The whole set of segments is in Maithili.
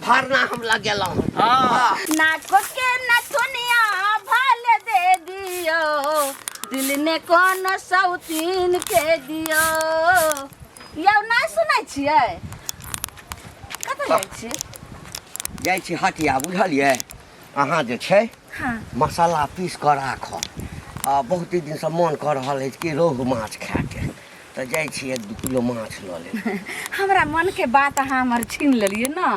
फरना हम लगेलहुँ। हाँ। नाको के नथुनिया भाल दे दियो, दिल ने कोन सौतीन के दियो। यौ नहि सुनै छियै? कतऽ जाइ छियै? जाइ छी हटिया, बुझलियै? अहाँ जे छै हाँ। मसाला पीस कऽ राखब। आ बहुत दिनसँ मोन कऽ रहल अछि कि रोहु माछ खायके, तऽ जाइ छी 1-2 किलो माछ लऽ लेब। हमरा मनके बात अहाँ हमर छीन लेलियै ने,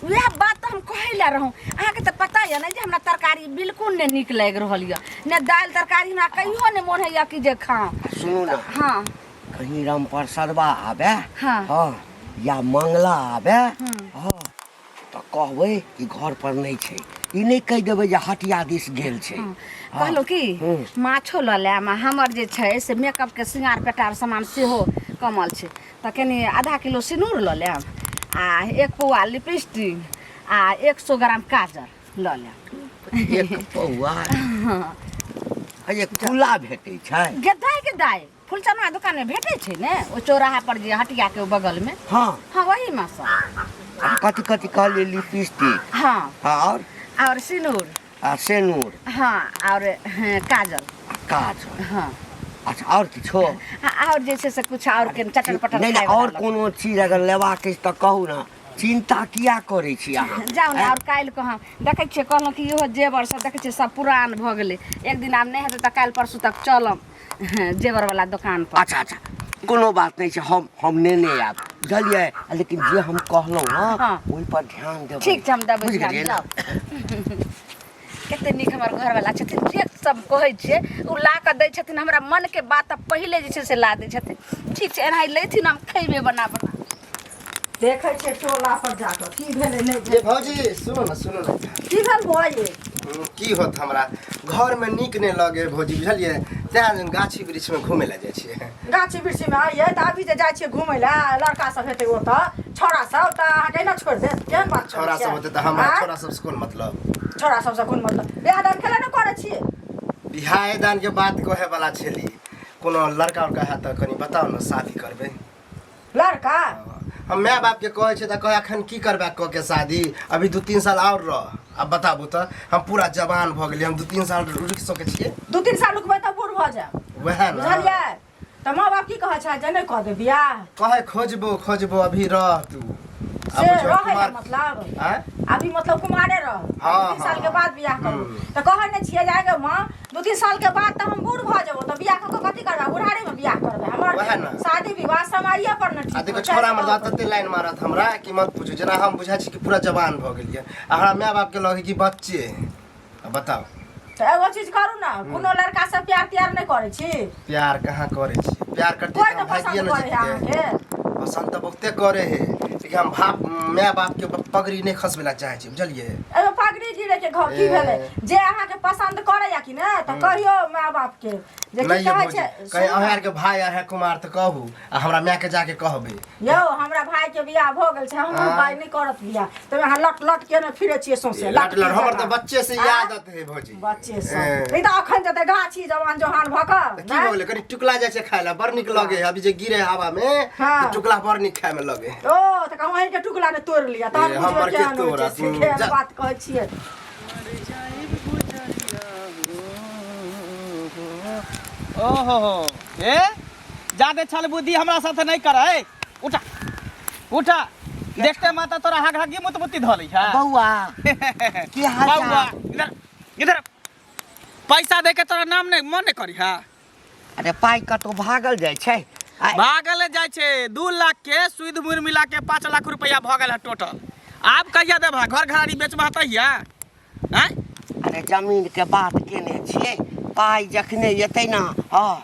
वएह बात तऽ हम कहै लए रहौं। अहाँके तऽ पता यऽ ने जे हमरा तरकारी बिल्कुल नहि नीक लागि रहल यऽ, ने दालि तरकारी हमरा कहियो नहि मोन होइए कि जे खाउ। सुनू ने। हाँ। कहीं रामप्रसादबा आबे, हाँ। हाँ, या मंगला आबे, हाँ, तऽ कहबै कि घर पर नहि छै। ई नहि कहि देबै जे हटिया दिस गेल छै। हाँ। कहलहुँ कि माछो लऽ लेब, आ हमर जे छै से मेकअपके श्रृंगार पेटार सामान सेहो कमल छै, तऽ कनि आधा किलो सिनूर लऽ लेब, आ 1 पौआ लिपस्टिक, आ 100 ग्राम काजर लऽ लेब। 1 पौआ? हाँ। एक खुला भेटै छै? गेदाइ गेदाइ फुलचना दुकान में भेटै छै ने, ओ चौराहा पर जे हटिया के बगल में। हाँ। हाँ, वही में से। कथी कथी कहलियै? लिपस्टिक? हाँ। हाँ, और? और सिनूर। आ सिनूर। हाँ, और, हाँ, काजल। काजल। हाँ। अच्छा, और किछो? हाँ, और जे छै से कुछ और के चटर पटर नहि, खाय वाला और लग। कोनो चीज अगर लेबाक अछि तऽ कहू ने, चिंता किया करै छी अहाँ? जाउ ने, और काल्हि कऽ हम देखै छियै। कहलहुँ कि इहो जेवर सब देखै छियै, सब पुरान भऽ गेलै। एक दिन आब नहि हेतै तऽ काल्हि परसू तक चलब जेवर वाला दोकान पर। अच्छा अच्छा, कोनो बात नहि छै, हम नेने आयब, बुझलियै? लेकिन जे हम कहलहुँ हँ, हाँ। ओहि पर ध्यान देबै। ठीक छै, हम देबै बुझि ध्यान, गेलियै ने? जाउ। कते नीक हमर घरवाला छथिन, जे सब कहै छियै ओ ला कऽ दै छथिन। हमरा मनके बात तऽ पहिले जे छै से ला दै छथिन। ठीक छै, एनाही लेथिन, हम खैबे बना बना। देखै छियै टोला पर जाकऽ की भेलै नहि ये भेलै। भौजी, सुनू ने, सुनू ने। की भेल बौआ ये? की होत, हमरा घरमे नीक नहि लगे भौजी, बुझलियै? तें गाछी वृक्षमे घूमे लए जाइ छियै। गाछी वृक्षी मे आइए तऽ अभी जे जाइ छियै घुमै लए, लड़का सब हेतै ओतऽ, छौड़ा सब, तऽ अहाँके एना छोड़ि देत? केहन बात करै छौड़ा छियै? सब होतै तऽ हमरा आँय? छौड़ा सबसँ कोन मतलब? छौड़ा सबसँ कोन मतलब? बियाह दान खेला ने करै छियै? बियाह दान के बात कहे वाला छली, कोनो लड़का उड़का है तऽ कनि बताउ ने, शादी करबै। लड़का? हम माय बाप के कहै छै तऽ कहै अखन की करबै कऽ के शादी, अभी 2-3 साल आओर रह। आब बताबू तऽ, हम पूरा जवान भऽ गेलियै, हम 2-3 साल रुकि सकै छियै? 2-3 साल रुकबै तऽ बूढ़ भऽ जायब। वएह ने। बुझलियै? तऽ माँ बाप की कहै छै जे नहि कऽ दे बियाह? कहै खोजबो खोजबो, अभी रह तू। आब से बुझियौ, रहै कुमार- मतलब आँय? अभी मतलब कुमारे रह, हाँ, 2-3 साल के हाँ। बाद बियाह करू। तऽ कहै नहि छियै जाके माँ, 2-3 साल के बाद तऽ हम बूढ़ भऽ जेबो, तऽ बियाह कऽ कऽ कथी करबै? बुढ़ारी मे बियाह करबै? हमर वएह ने। शादी विवाह समये पर ने आ ठीक देखो होइ छै। छोड़ा मर्दा तते लाइन मारत हमरा कि मत पूछू। जेना हम बुझाइ छी कि पूरा जवान भऽ गेलियै, आ हमरा माय बाप के लगे कि बच्चे। आ बताउ। तऽ एगो चीज करू ने, कोनो लड़का से प्यार त्यार नहि करै छी? प्यार कहाँ करै छी, प्यार करती कोइ तऽ तऽ हम भागिए पसन्द ने करै है जैतियै। अहाँके? पसन्द तऽ बहुते करे है, लेकिन हम बाप माय बाप के पगड़ी नहि खसबै ला चाहै छी, बुझलियै? एगो पगड़ी गिरे के घर की ए। भेलै? जे अहाँके पसन्द करैया कि ने, तऽ कहियो माय बाप के जे की नहि कहै भौजी, छै। कहीं सुनू अहाँ ने। आरके भाय आर है कुमार तऽ कहू, आ हमरा माय के जाके कहबै। यौ, हमरा भाई के बियाह भऽ गेल छै, हमर हाँ। भाई नहि करत बियाह। तब अहाँ लट लट के ने फिरे छियै सौंसे? लट लट हमर तऽ बच्चे से आँय? आदत है भौजी। बच्चे से? ए। नहीं तऽ अखन जेतै गाछी जवान जोहान भऽ कऽ। तऽ की भऽ गेलै? कनि टुकला जाइ छै खाय लए, बड़ नीक लगे है। अभी जे गिरे है हवा में, हाँ। तऽ टुकला बड़ नीक खाय में लगे है। ओ तऽ कहूँ अहींके टुकला ने तोड़ि लिअ तहन ए, बुझबै हमर के केहन होइ छै तोड़त? से, केहन जा। बात कहै छियै। ओहो हो, ए जादे छल बुद्धि हमरा साथे नहीं करे। उठा उठा, देखते माता तोरा हाग हागी मुत मुत्ती धऽ लै है। बौआ, की हाल बौआ चाल? इधर इधर, पैसा दे के तोरा नाम नहीं मन नहीं करी है। अरे पाइ कतौ भागल जाइ छै? भागल जाइ छै। 2 लाख के सुद मुर मिला के 5 लाख रुपया भऽ गेल है टोटल। आब कहिया देबह? घर घरारी बेचबह तहिया? आँय? अरे जमीन के बात केने छियै, पाइ जखने एतै ने, हँ,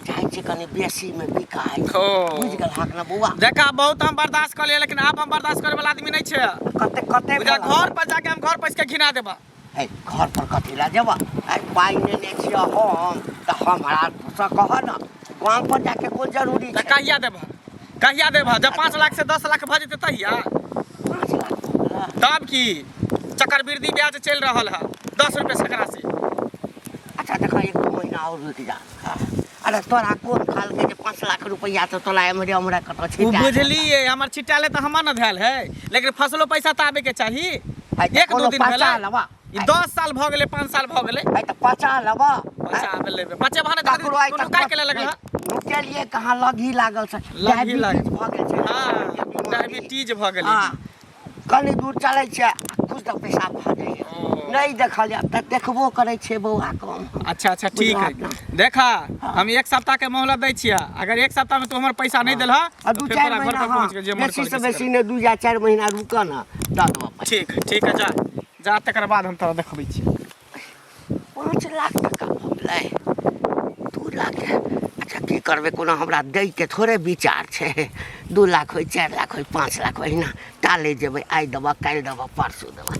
चाहै छियै कनि बेसी मे बिकाय। ओ। बुझि गेल हक ने बौआ? देखा, बहुत हम बर्दाश्त कऽ लियै, लेकिन आब हम बर्दाश्त करे वाला आदमी नहीं छै। कते कते? बुझा, घर पर जाके हम घर पैस के घिना देबा। हे, घर पर कथी लए जेबह? आइ पाइ नेने छियै हम तऽ हमरा सँ कह ने, गाम पर जाके कोन जरूरी तऽ छै? कहिया देबह, कहिया देबह? जब 5 लाख से 10 लाख भऽ जेतै तहिया। 5 लाख भऽ गेलै? तब की, चक्रवृद्धि ब्याज चलि रहल है 10 रुपये सैकड़ा से। अच्छा देखा, 1-2 महीना और रुकि जा। हाँ। अरे तोरा कोन कहलकै जे 5 लाख रुपैआ तऽ तोरा एम्हरे ओम्हरे कतऽ ओ छिटा बुझलिए हमर छिटाले तऽ हमर न धैल है, लेकिन फसलो पैसा तऽ आबे के चाही। आइ तऽ एक दू कोनो दिन पचा भेलै लेबा। ई 10 साल भऽ गेलै, 5 साल भऽ गेलै। आइ तऽ पचा लेबा। पचा लेबै, बचे बहाने ककरो आइ तू तक नुकाय के लगल। नुकेलिए कहाँ, लघी लागल छै। लघी लागल। डायबिटीज भऽ गेल छै। हँ, डायबिटीज भऽ गेलै। हँ, कनि दूर चलै छै, खुद तऽ पेशाब भऽ जाइए। ओ। नहि देखल जाय तऽ देखबो करै छै बौआ कम। अच्छा, ठीक है। बुझलहक? देखा, हम एक सप्ताह के मोहलत दै छियै। अगर एक सप्ताह में तू हमर पैसा नहीं देलह आ तो दू फिर चारि तोरा घर महीना पर हँ पहुँच के जे मन बेसी करे से से बेसी कर। नहि, 2 या 4 महीना रुकऽ ने, दऽ देबऽ पैसा। ठीक है, ठीक है, जा जा, तकर बाद हम तोरा देखबै छियै। 5 लाख टका भऽ गेलै, 2 लाख। अच्छा, की करबै? कोनो हमरा दैके थोड़े विचार छै। 2 लाख होइ, 4 लाख होइ, 5 लाख होइ, अहिना टाले जेबै। आइ देबऽ, काल्हि देबऽ, परसू देबऽ।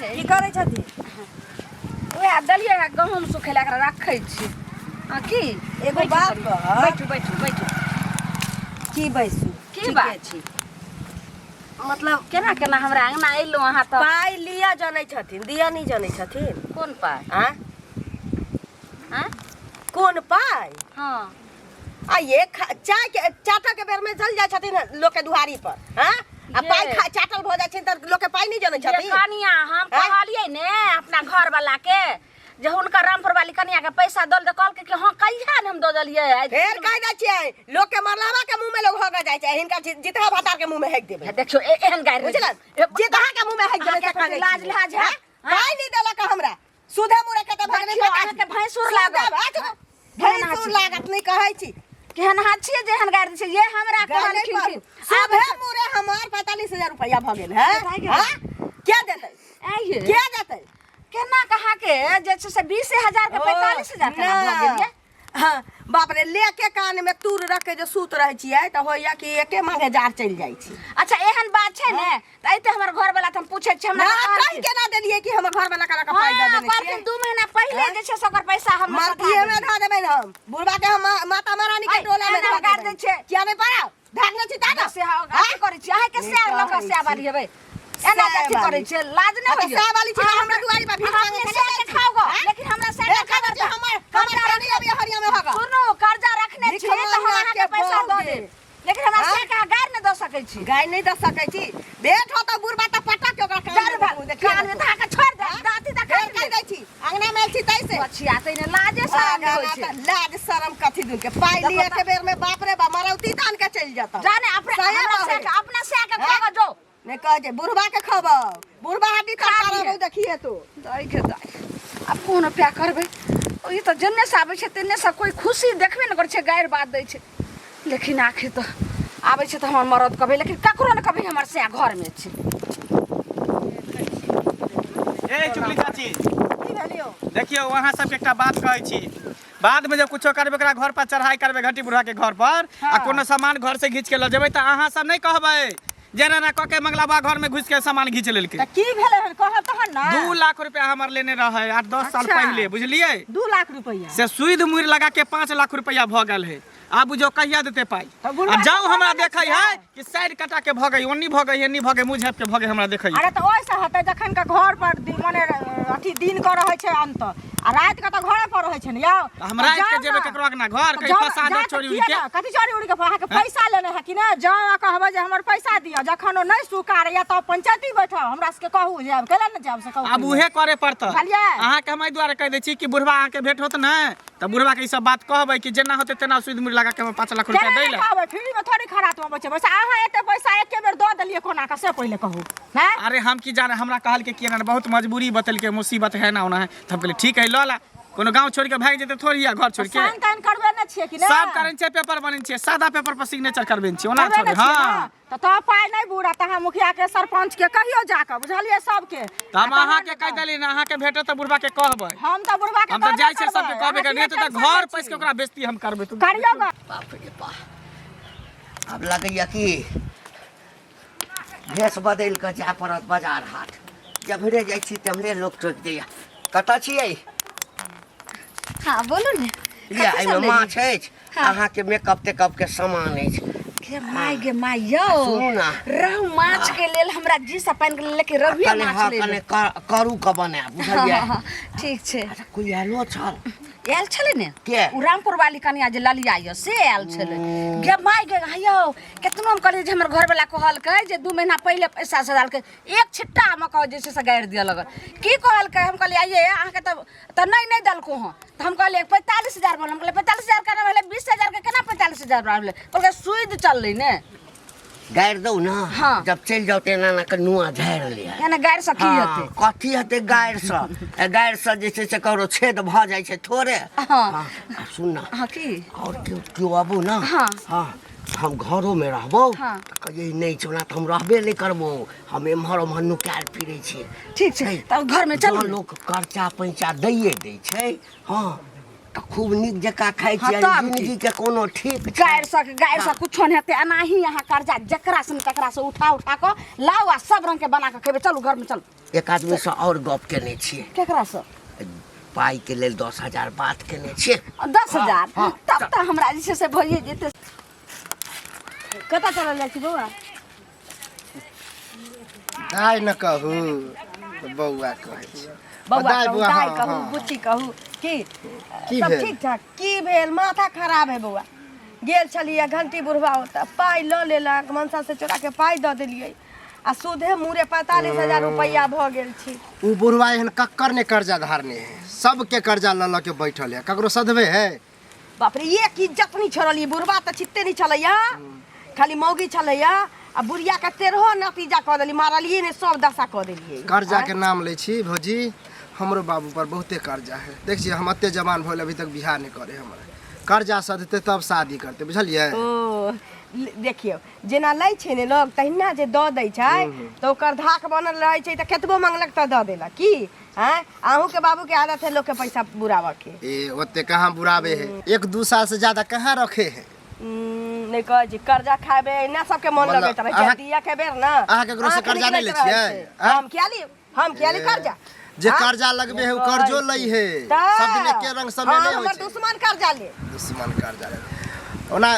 की करै छथिन? उएह देलियै हँ गहूँम सुखै लए, एकरा रखै छी। आ की? एगो बैठू बात कनी। कह। बैठू, बैठू, बैठू। की बैसू? की ठीके बात? छी। मतलब केना केना हमरा अङ्गना अयलहुँ अहाँ तऽ? पाइ लिअ जनै छथिन, दिअ नहि जनै छथिन। कोन पाइ? आँ? आँ? कोन पाइ? हँ। आ ये चाय के चाटऽ के बेर में चल जाइ छथिन लोक के दुआरी पर। हाँ, आ ये। पाइ खा चाटल भऽ जाइ छनि तऽ लोक के पाइ नहि जनै जे छथिन। कनिया हम आँय? कहलियै ने अपना घर वाला के जे हुनकर रामपुर वाली कनिया के पैसा दल, तऽ कहलकै कि हँ, कहिया ने हम दऽ देलियै आइ। फेर कहि दै छियै, लोक के मरलावा के मुंह में लोग होगा जाइ छै, हिनका जितहा भातार के मुंह में हेक देबै। हे देखियौ, एहन गारि बुझल? जितहा के मुंह में हेक देबै। अहाँके से कहै लाज छियै। लिहाज है? हाँ? पाइ नहि देलक हमरा, सुधे मुरे के तऽ भगने। देखियौ, अहाँके भैंसुर लागत। भैंसुर लागत नहि कहै छी। केहन अहाँ छियै जे एहन गारि दै छियै? ये हमरा गारि नहि कहलखिन पढ़ू। कि सुधे मुरे हमर 45,000 रुपया भऽ गेल है। हाँ? के देतै? आइये। के देतै? केना कहाँ के जे छै से 20,000 के 45,000 केना भऽ गेल ये? हाँ, बाप रे, लेके कान में तूर रख के जे सूत रहै छियै तऽ होइया कि एके मांगे जार चलि जाइ छी। अच्छा, एहन बात छै ने तऽ अइते हमर घर वाला तऽ हम पूछै छियै हमरा ना कहलखिन। कहि केना देलियै कि हमर घर वाला के पाइ दऽ हाँ, देने कहलखिन छियै? 2 महीना पहिले जे छै से ओकर पैसा हम मरतीये में धऽ देबै हम बुढ़बा के, हम माता महारानी के ऐ, टोला में एना धऽ गारि देबै। दै छै। किया नहि पारब? भागने छी ता से अथी करै छी अहाँके सएह लऽ कऽ सएह वाली हेबै, एना सएह अथी वाली। करै छियै, लाज नहि अच्छा, होइए? सएह वाली छी तऽ हमरा दुआरी पर भीख अहाँ मांगे अपने चलि सएह जाइ के छी। खाउ गऽ, आँय? लेकिन हमरा सएह फेर के कहै छी हमर हमर पानी अभी हरिया में होगा। सुनू, कर्जा रखने भीख छी तऽ हम मांगना अहाँके के पैसा बहु दऽ गे। देब, लेकिन हमरा आँय? सएह के अहाँ गारि नहि दऽ सकै छी। गाय नहीं दऽ सकै छी। बेट हो तऽ बुढ़बा तऽ पटक के ओकरा कान जर में भाग देखियौ कान ने में तऽ अहाँके छोड़ि देब, दाँती तऽ फेर काटि कहि लेब। दै छी अंगना में आयल छी तै से। बचिया तै ने लाजे शरम नहि होइ छै। लाज शरम कथी दिन के? पाइ देखो लिए के बेर में बाप रे बाप, मरौती तान के चलि जतौ। जाने अपने सएह हमरा बात सएह है। के अपना सएह के आँय? खाओ जो। नहीं कहै छै बुढ़बा के खबौ, बुढ़बा हड्डी खा तर लिहे। देखिए तो। दाइ के दाइ, आब कोन उपाय करबै? ई तऽ जेन्ने से आबै छै तेन्ने से कोइ खुशी देखबे ने करै छै, गारि बात दै छै। लेकिन आखिर तऽ आबै छै तऽ हमर मरद कहबै, लेकिन ककरो ने कभी हमर सएह घरमे छै। ए चुगली चाची। की भेलियो? देखियौ, अहाँ सबके एकटा बात कहै छी। बाद में जे कुछो करबै, ओकरा घर पर चढ़ाई करबै, घंटी बुढ़ा के घर पर, आ कोनो सामान घर से घीच के लऽ जेबै तऽ अहाँ सब नहि कहबै जे एना एना कऽ के मंगला बा घर में घुसि के सामान घीच लेलकै। तऽ की भेलै हन, कहब तहन ने। 2 लाख रुपया हमर लेने रहै 8-10 साल पहिले, बुझलियै? 2 लाख रुपैआ? से सुइद मुड़ि लगा के 5 लाख रुपया भऽ गेल है। आब बुझियौ कहिया देतै पाइ। तऽ बुढ़वा आ जाउ के हमरा कहने देखै छियै? है कि साइड कटा के भऽ गई, ओन्नी भऽ गई, एन्नी भऽ गई, मुँह झाँपि के भऽ गई, हमरा देखै। अरे, तऽ ओहिसँ हेतै जखन के घर पर मने अथी दिन के रहै छै अन्त आ राति के तऽ घरे पर रहै छै ने यौ। हम राति के जाउ जेबै ने। ककरो अंगना घर कहीं जाउ- फंसा दे जा तऽ चोरी किया उड़ी के। ने? कथी चोरी उड़ी के? अहाँके पैसा लेने है कि ने? जाउ आ कहबै जे हमर पैसा दिअ। जखन ओ नहि स्वीकारैया तब पंचायती बैठब, हमरा सबके कहू जायब, कैला ने जायब से कहू। आब उहे करे पड़तै। बुझलियै? अहाँके हम एहि दुआरे कहि दै छी कि बुढ़वा अहाँके भेंट होत ने तऽ बुढ़वा के ई सब बात कहबै कि जेना होतै तेना सुइद मुड़ी लगा के हमरा 5 लाख रुपया केना दै नहि लए। कहबै? फ्री में थोड़ी खरात में बचेबै से। अहाँ एते पैसा एके बेर दऽ देलियै कोना कऽ, से पहिले कहू हैं? अरे, हम की जाने? हमरा कहल के कि एना बहुत मजबूरी बतलके, मुसीबत है ना ओना है, तऽ हम कहलियै ठीक है, लऽ ला। कोनो गाँव छोड़ के भागि जेतै थोड़ी या घर छोड़ के। साइन ताइन करबे ने छियै कि ने? सब करै छियै, पेपर बनै छियै, सादा पेपर पर सिग्नेचर करबे छियै ओना। करबे छोड़े ने छियै हाँ। ने? तऽ तब पाइ नहि बुड़त। अहाँ मुखिया के, सरपंच के कहियो जाकऽ, बुझलियै, सबके। तऽ हम अहाँके कहि देली ने, अहाँके भेटत तऽ बुढ़बा के कहबै। हम तऽ बुढ़बा के हम तऽ कहबे जाइ छियै सबके करबै। कहबै के अहाँ नहि तऽ किया घर टेंशन पैस के लै ओकरा बेइज्जती हम करबै तू छी? करियौ गऽ। बाप रे बा, आब लगैया कि भेष बदलि कऽ जाय पड़त बाजार हाट। जम्हरे जाइ छी तम्हरे लोक टोकि दैया, कतऽ छियै? हाँ, बोलू ने। लिअ। कथी एहिमे सब माछ लेलियै? अछि, अहाँके मेकअप तेकअप के सामान अछि। गे माय गे माय यौ सुनू ना। रहु माछ के लेल हमरा जी से पानि गेलै लेकिन रहुए कने माछ हँ ले कने करू के बनायब बुझलियै हँ, ठीक छै अच्छा कोई आयलो छल आयल छलै ने के? ओ रामपुर वाली कनिया जे ललिया यऽ से आयल छलै गे माय गे यौ केतनो हम कहलियै जे हमर घरवला कहलकै जे 2 महीना पहिले पैसा सधालकै एक छिट्टा मे कह जे छै से गारि दिअ लगल की कहलकै हम कहलियै आइये अहाँके तऽ तऽ नहि नहि देलको हँ तऽ हम कहलियै 45,000 बोल हम कहलियै 45,000 केना भेलै 20,000 के केना 45,000 भेलै कहलकै सूद चललै ने गारि दौ ने हाँ। जब चलि जाउ तऽ एना एना के नुआ झाड़ि लिअ एना गारि से की हाँ, हेतै कथी हेतै गारिसँ ए, गारिसँ जे छै से ककरो छेद भऽ जाइ छै थोड़े हाँ। हाँ, आ सुन ने हाँ की आओर केओ केओ आबू ने हाँ। हाँ हम घरोमे रहबौ हाँ। तऽ कहियै नहि छै ओना तऽ हम रहबे नहि करबौ हम एम्हर ओम्हर नुकायल फिरै छियै ठीक छै तब घरमे चलू जँ लोक कर्चा पैंचा दैए दै छै हँ तऽ खूब नीक जकाँ खाइ हाँ, छियै तब की? जिंदगीके कोनो ठीक छै गारि से गारि से कुछो नहि हेतै एनाही अहाँ कर्जा जकरा से तकरा से उठा उठा कऽ लाउ आ सब रंग के बना कऽ खेबै चलू घरमे चलू एक आदमीसँ आओर गप केने छियै केकरा से पाइके लेल 10,000 बात केने छियै 10,000 तब तऽ हमरा जे छै से भइए जेतै कतऽ चलल जाइ छी बौआ दाइ न कहू तऽ बौआ कहै छै बौआ दाइ कहू बौआ, दाइ हाँ, कहू हाँ। बुच्ची कहू की की सब भेल? ठीक ठाक की भेल माथा खराब है बौआ गेल छलियै घंटी बुढ़वा ओतऽ पाइ लऽ लेलक मनसा से चोरा के पाइ दऽ देलियै आ सूदे मूरे 45,000 रुपैआ भऽ गेल छी उ बुढ़वा एहन कक्कर ने कर्जा धारने है सबके कर्जा लऽ लऽ के बैठल है ककरो सधबे है बाप रे एक इज्जत नहीं छोड़लियै बुढ़वा तऽ छित्ते नहीं छलैया खाली मौगी छलैया आ बुढ़िया के तेरहो नतीजा कऽ देलियै मारलियै ने सब दशा कऽ देलियै कर्जा के नाम लै छी भौजी हमरो बाबू पर बहुते कर्जा है देख छियै हम एते जवान भऽ गेल अभी तक बियाह नहि करे हमर कर्जा सधतै तब शादी करतै बुझलियै ओ देखियौ जेना लै छै ने लोग तहिना जे दऽ दै छै तऽ ओकर धाक बनल रहै छै तऽ केतबो मंगलक तऽ दऽ देलक की आँय अहूँके बाबूके आदत है लोकके पैसा बुराबऽके ए ओते कहाँ बुराबे है 1-2 साल से ज्यादा कहाँ रखे है नहि कहै छी कर्जा खाबे एना सबके मन मतलब लगैत रहै छै दिया के बेर ना अहाँ केकरो से आँख कर्जा नहि निकलैत लै रहै छियै? छै। आँय? हम किया ली हम किया ली कर्जा जे आँय? कर्जा लगबे है उ कहै कर्जो छी। लै है तऽ सब दिन एके रंग समय हाँ, नहि होइ हमर छै दुश्मन कर्जा ले दुश्मन कर्जा ले ओना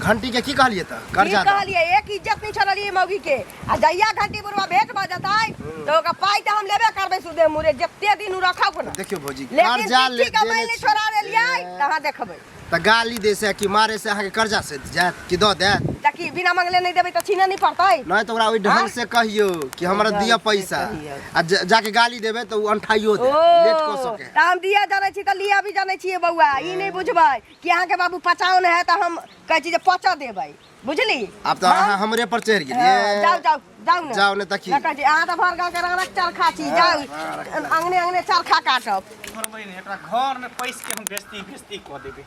घंटी के की कहलियै तऽ की कर्जा दऽ। कहलियै एक इज्जत नहीं छोड़लियै मौगी के आ जहिया घंटी बुढ़वा भेंट भऽ जेतै तऽ ओकर पाइ तऽ हम लेबे करबै सुदे मुरे जते दिन उ रखब ने देखियौ भौजी लेकिन कर्जा ले चिट्ठी के देने मानि छी। छोड़ा देलियै तऽ अहाँ देखबै तऽ गाली दै से कि मारे से अहाँके कर्जा सधि जायत कि दऽ देत तऽ की बिना मंगले नहि देबै तऽ छीनऽ नहि पड़तै नहि तऽ ओकरा ओहि ढंग से कहियौ कि हमरा ढंग दिअ से पैसा कहियौ। आ जाके गाली देबै तऽ ओ अंठाइयो ओ देत लेट कऽ सकै है तऽ हम दिअ जानै छी तऽ लिअ भी जानै छियै बौआ ई नहि बुझबै कि अहाँके बाबू पचाओ नहि है तऽ हम कहै छी जे पचऽ देबै बुझली आब तऽ अहाँ हमरे पर चढ़ि हाँ, गेलियै जाउ जाउ जाउ ने जाउ ने तऽ की? नहि कहै छी अहाँ तऽ भर गाँव के रंगक चरखा छी जाउ अंगने अंगने चरखा काटब छोड़बै नहि एकरा घरमे पैस के हम बेइज्जती बेइज्जती कऽ देबै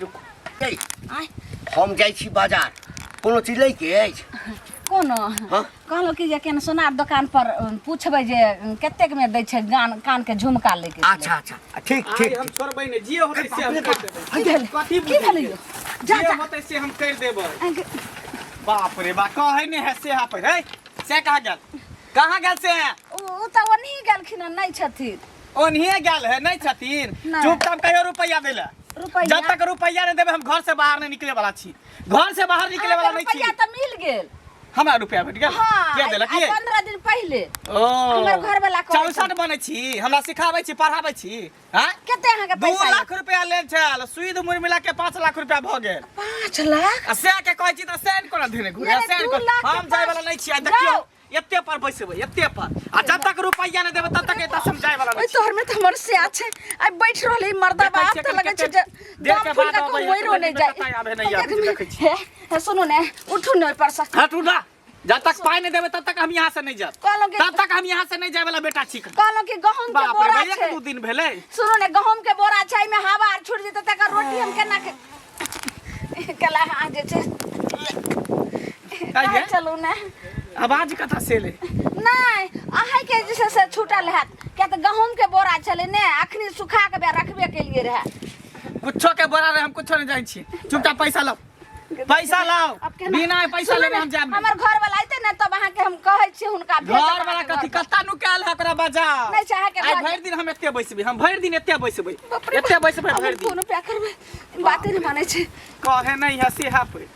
रुकू ei, आँय हम जाइ छी बाजार कोनो चीज लैके अछि कोनो हाँ? कहलहुँ कि जे केना सोनार दोकान पर पूछबै जे कतेक मे दै छै गान कान के झुमका लैके छलै। अच्छा अच्छा ठीक आइ ठीक हम छोड़बै नहि जे होतै से हम करि देबै की भेल? कथी की भेलै यौ? जा जे जा होतै से हम करि देबै अहाँके- बाप रे बा कहै नहि है से पर है से कहाँ गेल कहाँ गेल से ओ तऽ ओनही गेलखिन हँ, नहि छथिन ओनहिए गेल है नहि छथिन नहि। चुपचाप कहियो रुपैआ दै लए रुपैआ? जब तक रुपैआ नहि देबै हम घर से बाहर नहि निकले वाला छी घर से बाहर निकले वाला अहाँके नहीं छी रुपैआ तऽ मिल गेल हमरा रुपैआ भेट गेल हाँ के देलक आइ ये 15 दिन पहिले ओ हमर घरवला कहै चौसठ बनै छी हमरा सिखाबै छी पढ़ाबै छी हाँ कते अहाँके दू पैसा लाख रुपया लेल छल सुद मुड़ मिला के 5 लाख रुपया भऽ गेल 5 लाख आ से के कहै छी तऽ सैन कोना धेने घुरे नहि, सैन दू कोना लाख के हम जाय वाला पाँच- नहीं छी आ देखियौ जाउ। एते पर बैसबै एते पर आ जब तक रुपैया नहि देबै तब तक एतऽ से हम जाय वाला ओहि नहीं छी तोहर में तऽ हमर से छै आइ बैठ रहलै मर्दा देखै बाप छियै तऽ एखन लगै छै कते जे देर दम के फूल बाद कऽ अबै है, मरियो नहि तऽ जाइ कतऽ आबै नहि आबै, देखै छी। हे हे सुनू ने उठू ने ओहि पर से हटू ना जब तक पाई नहीं देबै तब तक हम यहाँ से नहीं जाब कहलहुँ कि तब तक हम यहाँ से नहीं जाए वाला बेटा छी कहलहुँ कि गहूम के बाप रे बोरा भाई एक छै दू दिन भेलै सुनू ने गहूम के बोरा छै एहिमे हवा आर छुटि जेतै तकर रोटी हम केना के केला अहाँ जे छै आइये? चलू ने आवाज कथा से ले नहि अहाँके जे छै से छूटल हैत किया तऽ गहूम के बोरा छलै ने अखनी सुखा के बे रखबे केलिए रहए कुछो के बोरा रहे हम कुछो नहीं जान छी चुपचाप पैसा लाओ पैसा लाओ अब केना- बिना पैसा सुनू लेने ने, हम जायब नहीं हमर घर वाला अयतै ने तब अहाँके हम कहै छियै हुनका भेजब घर वाला अहाँके कथी घर पर। कत्ता नुकायल है ओकरा बजाओ नहि छै अहाँके आइ घर- भरि दिन हम एते बैसबै हम भरि दिन एते बैसबै बाप रे एते बैसबै बाप, भरि हम दिन फोन पे करबै बाते नहि मानै छै कहे नहीं है से है पे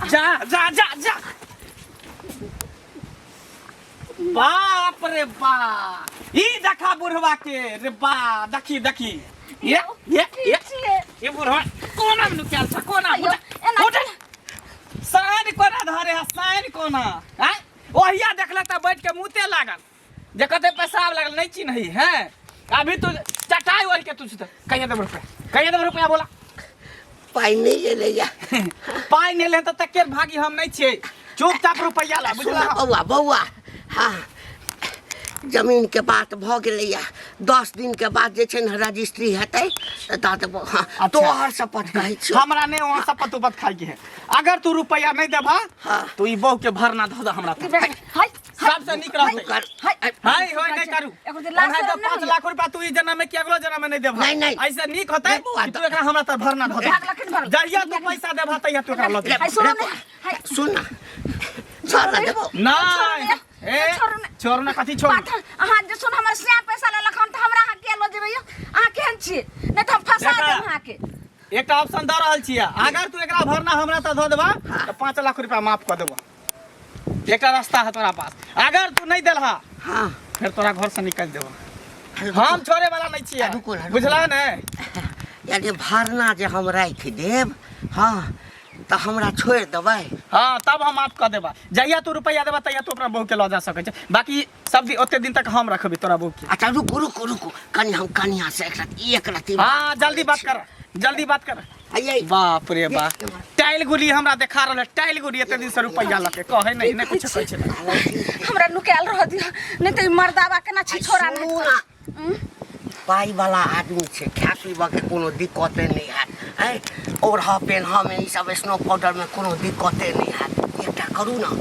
जा जा जा जा बाप रे बाप ई देखा बुढ़वा के रे बा देखी देखी ये ये ये ये बुढ़वा कोना में नुकायल छ कोना अयो, एना उठ साइन कोना धरे है साइन कोना हैं ओहिया देखले त बैठ के मुते लागल जे कते पेशाब लागल नहीं चिन्हई है अभी तू चटाई ओढ़ के तू सुत कहिया देब रुपया कहिया देब रुपया बोला पाइ नहि एलैया पाइ नहि ले तऽ तकेर भागी हम नहि छियै चुपचाप रुपैआ ला सुन बुझला बौआ बौआ हँ जमीनके बात भऽ गेलैया 10 दिनके बाद जे छै ने रजिस्ट्री हेतै तऽ दऽ देबौ हँ अच्छा। तोहर शपथ कहै छियौ हमरा नहि वहाँ शपथ उपत खाइ के है अगर तू रुपैआ नहीं देबा हाँ। तो ई बहू के भरना धऽ दे हमरा तर। हाय सबसे नीक रहतै कर हाय हाय होय नहीं करू एगो जे लाज ओनाहि तऽ शरम नहि 5 होइए। लाख रुपया तू ई जन्म में कि अगलो जन्म में नहीं देबा नहीं, नहीं। ऐसे नीक होतै नहीं बौआ, कि तू एकरा हमरा तर भरना धऽ दे भाग लखन भरल। जहिया तू पैसा देबा तहिया तू एकरा लऽ रे, दे हाय, सुनू रे, ने, हाय। सुन ना छोड़ ना देबौ नहीं ए छोड़ू ने। छोड़ू ना कथी छोड़ू बात अहाँ जे सुन हमर सिया पैसा लेलक हन तऽ हमरा अहाँ किया लऽ जेबै यौ अहाँ केहन छियै नहि तऽ हम फंसा देखा। देब अहाँके एकटा ऑप्शन दऽ रहल छियै अगर तू एकरा भरना हमरा तऽ धऽ देबा तऽ 5 लाख रुपया माफ कऽ देबो एकटा रास्ता है तोरा पास अगर तू नहीं देलहा हाँ फिर तोरा घर से निकालि देबो हम छोड़े वाला नहीं छियै रुको ना, रुको। बुझला ने यदि भरना जे हम राखि देब हाँ तऽ हमरा छोड़ि देबै हाँ तब हम माफ कऽ देबा जहिया तू रुपया देबा तहिया तू अपना बहू के लऽ जा सकै छै बाकी सब दिन ओते दिन तक हम रखबी तोरा बहू के अच्छा रुकू रुकू रुकू कनि हम कनिया से एक रत्ती एक रत्ती हाँ जल्दी बात कर जल्दी बात कर आइए बाप रे बाप टाइल गुली हमरा देखा रहल है टाइल गुली एते दिन से रुपया लके कहै नहीं नहीं कुछ कहै छै हमरा नुकायल रह दियौ नहि तऽ ई मर्दाबा केना छिछोरा सुनू नहि ना पाइ वाला आदमी छै खाय पीबऽ के कोनो दिक्कते नहि हैत है ओढ़ऽ पेन्हऽ ई सब स्नो पाउडरमे कोनो दिक्कते नहि हैत एकटा करू ने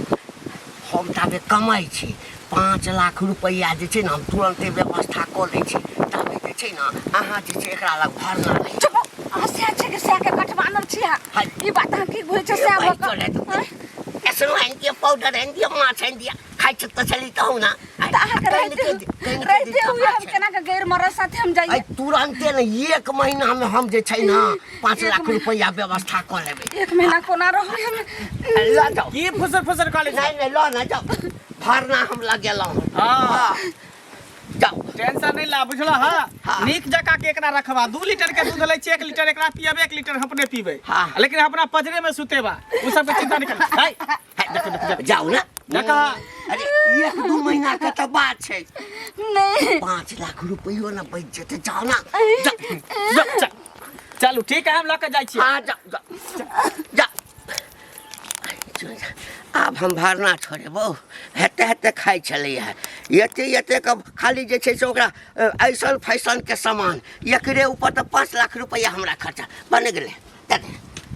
हम ताबे कमाइ छी 5 लाख रुपैआ जे छै ने हम तुरन्ते व्यवस्था कऽ लै छी ताबे जे छै ने अहाँ जे छै एकरा लग भरना नहि चुप अहाँ सएह छै कि सएह के कटबानल छी अहाँ हाय। ई बात अहाँ की बुझै छै सएह भऽ कऽ स्नो आनि दिअ पाउडर आनि दिअ माछ आनि दिअ खाइ छी तऽ चली तहु ना तऽ अहाँके रहते रहते हुए हम केना के गैर मरद साथे हम जाइए तुरन्ते ने एक महीना में हम जे छै ने 5 एक लाख महीना। रुपैआ व्यवस्था कऽ लेबै एक महीना कोना रहबै हम लऽ जाउ की फुसर फुसर कॉलेज नहीं नहीं लऽ ने जाउ भरना हम लगेलहुँ हाँ जाउ टेंशन नहीं ला बुझला हाँ हाँ। नीक जका के एकरा रखबा 2 लीटर के दूध लै छै 1 लीटर एकरा पियबे 1 लीटर हम अपने पीबे हाँ। लेकिन अपना पजरे में सुतेबा उ सब के चिंता नहीं कर हाय देखो देखो देखो जाउ ने देखा अरे 1-2 महीना के तऽ बात छै नहीं 5 लाख रुपैयो ने बचि जेतै जाउ ने जाउ जा, चल चलू ठीक है हम लऽ के जाइ छियै हाँ जाउ जाउ जाउ आब हम भरना छोड़ेबौ हेते हेते खाइ छलैए एते एते के खाली जे छै से ओकरा ऐसन फैशनके सामान एकरे ऊपर तऽ 5 लाख रुपैआ हमरा खर्चा बनि गेलै दे दे।